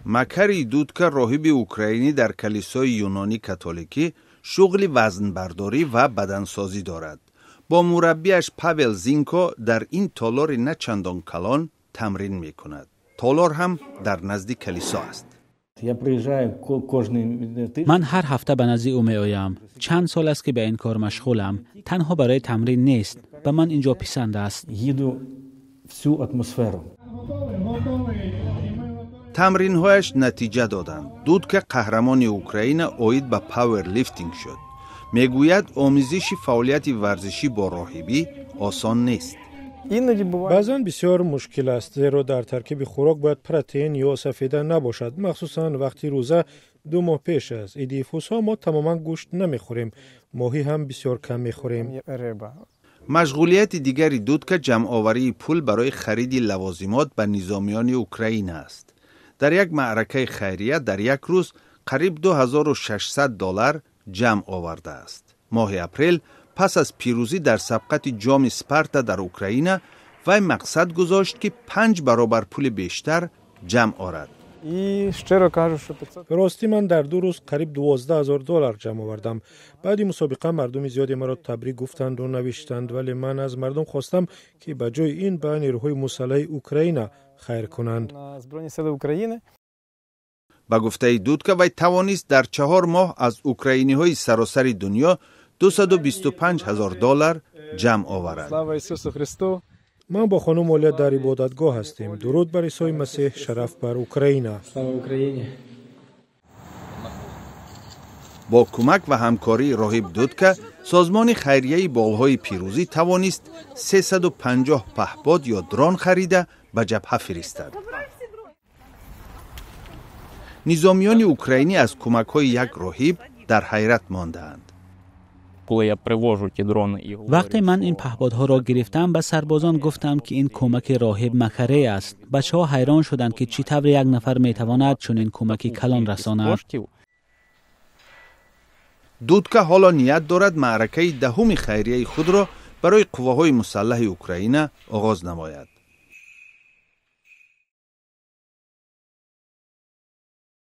Макарий Дудка, роҳиби украинӣ дар калисои юнонӣ католикӣ, шуғли вазнбардорӣ ва бадансозӣ дорад. Бо мураббиаш Павел Зинко дар ин толори на чандон калон тамрин мекунад. Толор ҳам дар назди калисо аст. Ман ҳар ҳафта ба назди ӯ меоям. Чанд сол аст, ки ба ин кор машғулам. Танҳо барои тамрин нест, ба ман ин ҷо писанд аст. Тамринҳояш натиҷа доданд. Дудка қаҳрамони Украина оид ба пауэрлифтинг шуд. Мегӯяд, омезиши фаъолияти варзишӣ бо роҳибӣ осон нест. Баъзан бисёр мушкил аст, зеро дар таркиби хӯрок бояд протеин ё сафеда набошад, махсусан вақти рӯза. 2 моҳ пеш аз иди Фусҳо мо тамоман гӯшт намехӯрем, моҳӣ ҳам бисёр кам мехӯрем. Машғулияти дигари Дудка ҷамъоварии пул барои хариди лавозимот ба низомиёни Украина аст. Дар як маъракаи хайрия дар як рӯз қариб 2600 доллар ҷамъ овардааст. Моҳи апрел, пас аз пирӯзӣ дар сабқати Ҷоми Спарта дар Украина, вай мақсад гузошт, ки 5 баробар пули бештар ҷамъ орад. Ростӣ, ман дар 2 рӯз қариб 12 000 доллар ҷамъ овардам. Баъди мусобиқа мардуми зиёде маро табрик гуфтанду навиштанд, вале ман аз мардум хостам, ки ба ҷои ин ба нерӯҳои мусаллаҳи Украина хайр кунанд. Ба гуфтаи Дудка, вай тавонист дар 4 моҳ аз украиниҳои саросари дунё 225 ҳазор доллар ҷамъ оварад. Ман бо хонум Оля дар ибодатгоҳ ҳастем. Дуруд бар Исои Масеҳ, шараф бар Украина! Бо кӯмак ва ҳамкории роҳиб Дудка, созмони хайрияи Болҳои пирӯзӣ тавонист 350 паҳбод ё дрон харида, ба ҷабҳа фиристад. Низомиёни украинӣ аз кӯмакҳои як роҳиб дар ҳайрат мондаанд. Вақте ман ин паҳбодҳоро гирифтам, ба сарбозон гуфтам, ки ин кӯмаки роҳиб Макарей аст. Бачаҳо ҳайрон шуданд, ки чӣ тавр як нафар метавонад чунин кӯмаки калон расонад. Дудка ҳоло ният дорад маъракаи даҳуми хайрияи худро барои қувваҳои мусаллаҳи Украина оғоз намояд.